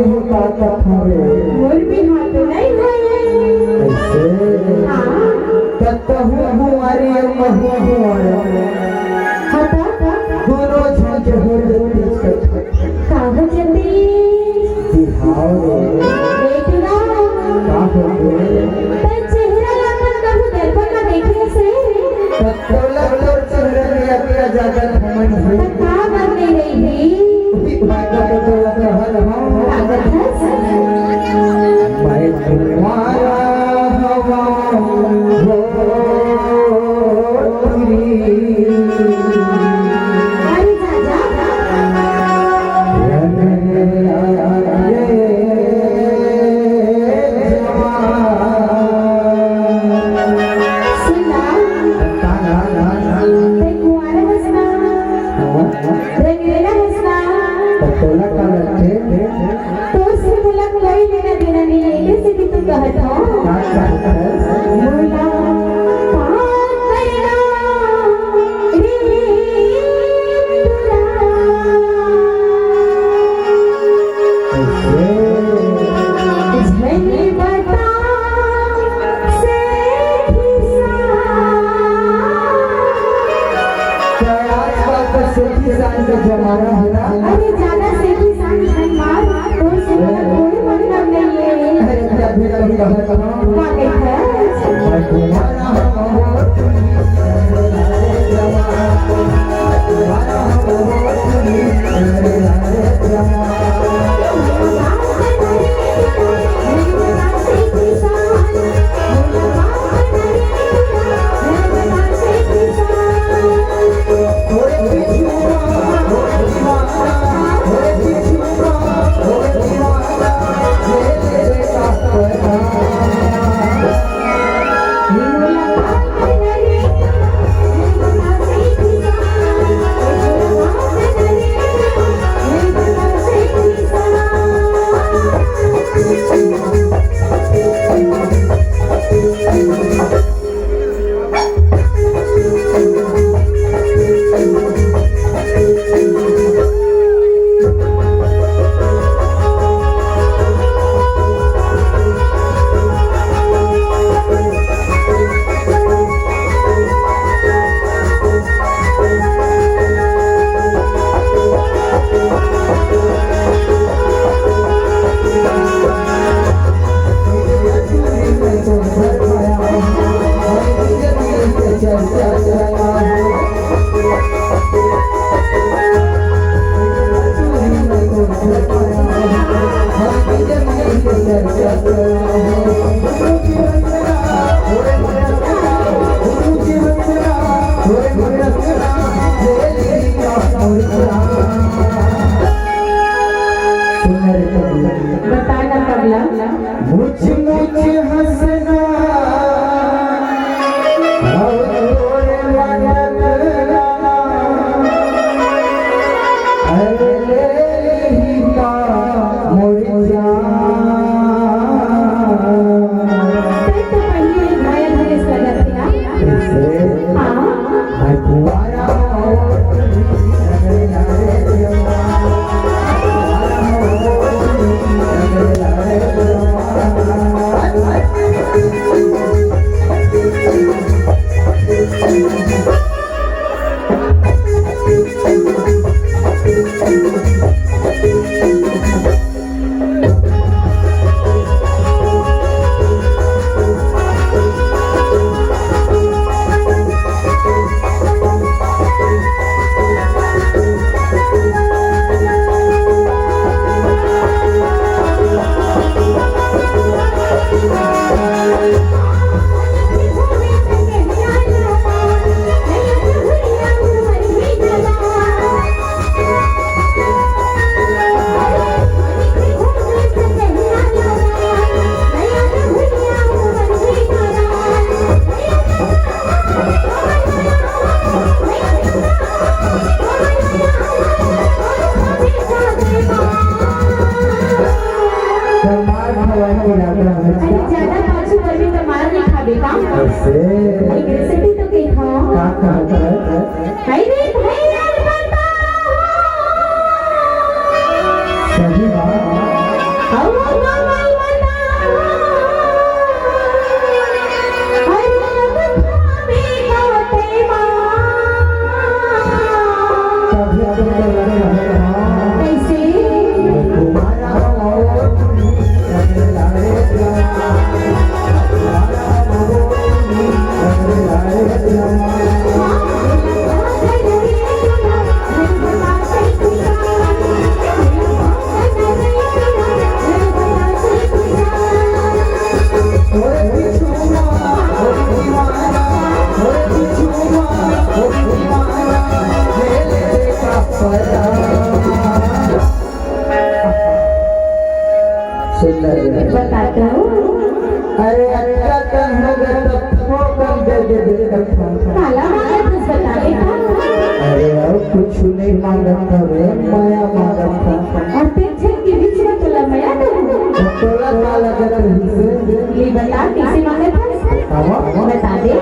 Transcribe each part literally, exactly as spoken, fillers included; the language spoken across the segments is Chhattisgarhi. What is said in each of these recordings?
का कथा रे? मोर बिहाव तो नहीं होय। कइसे? हाँ। त तहूँ कुंवारी अउ महूँ कुंवारा। हाँ त? दोनों झन के हो जतिस कथा। का हो जतिस? बिहाव रे। ए टुरा। का हो गे? तोर चेहरा ला अपन कभू दर्पण म देखे हस? त तोला तोर चेहरा के अतका जादा घमंड हे। त का बर नइ रही? बात तो तोला कहत हँव। का कहत हस? मैं कुंवारा हँव हो टुरी। अरे जा, जा। सुन ना, तैं कुंवारा हस ना, रंगरेला हस ना, त तोला का लगथे? तोर से मोला कोई लेना देना नइ हे, एकर सेती तो कहत हँव। का कहत हस? मोला का करना रे टुरा। कइसे? झन बता सेखी सान। त आजकल तो सेखी सान के जमाना हे ना। अरे जादा सेखी सान झन मार, तोर से मोला कोई मतलब नइ हे। अरे तभे तो कहत हँव। का कहत हस? मैं कुंवारा हँव। बता ना पगला। मुझ मुझ हंसना और तोरे लगना, अरे ले ही का मोर जान। तब तो पहले ही घायल होने से लगा था। कैसे? हाँ। मैं कुंवारा हूँ। तो मार खवाए के इरादा है। अरे, ज्यादा पाछू पड़बे त मार नहीं खाबे का? कैसे? एकरे सेती तो कहिथंव। का कहत है? अरे भैया बताओ। सही बात। बता तो। अरे, अच्छा कन होगे त थोकन दे दे बेटा। काला मांगत हस, बता बेटा। अरे, अउ कुछु नइ मांगत हँव रे, मया मांगत हँव। अउ तें झन के बीच म तोला मया दे हँव। त तोला का लगत रहिस? ले बता, कइसे मांगत हस? बतावा। बता दे।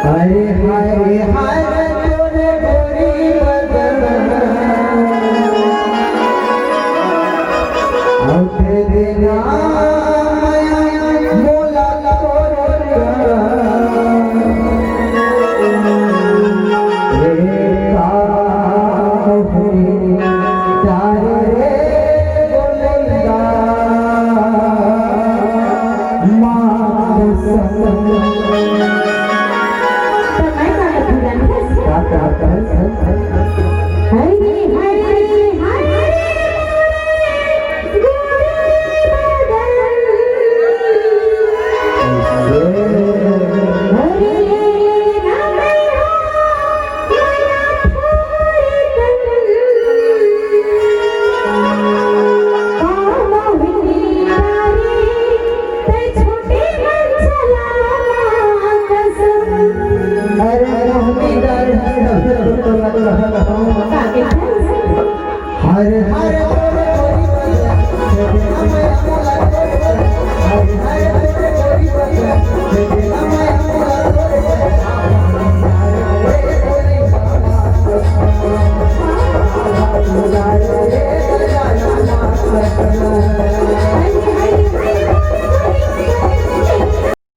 हाय, हाय, हाय रे तोरे गोरी बदन। अउ दे देना मया मोला तोर ए का कहूँ, प्यार रे बोलेगा माँ कसम। त मैं का कहूँ जानथस? का, का, का? हरी, हरी, हरी। अरे मोहनी दाई, हर हर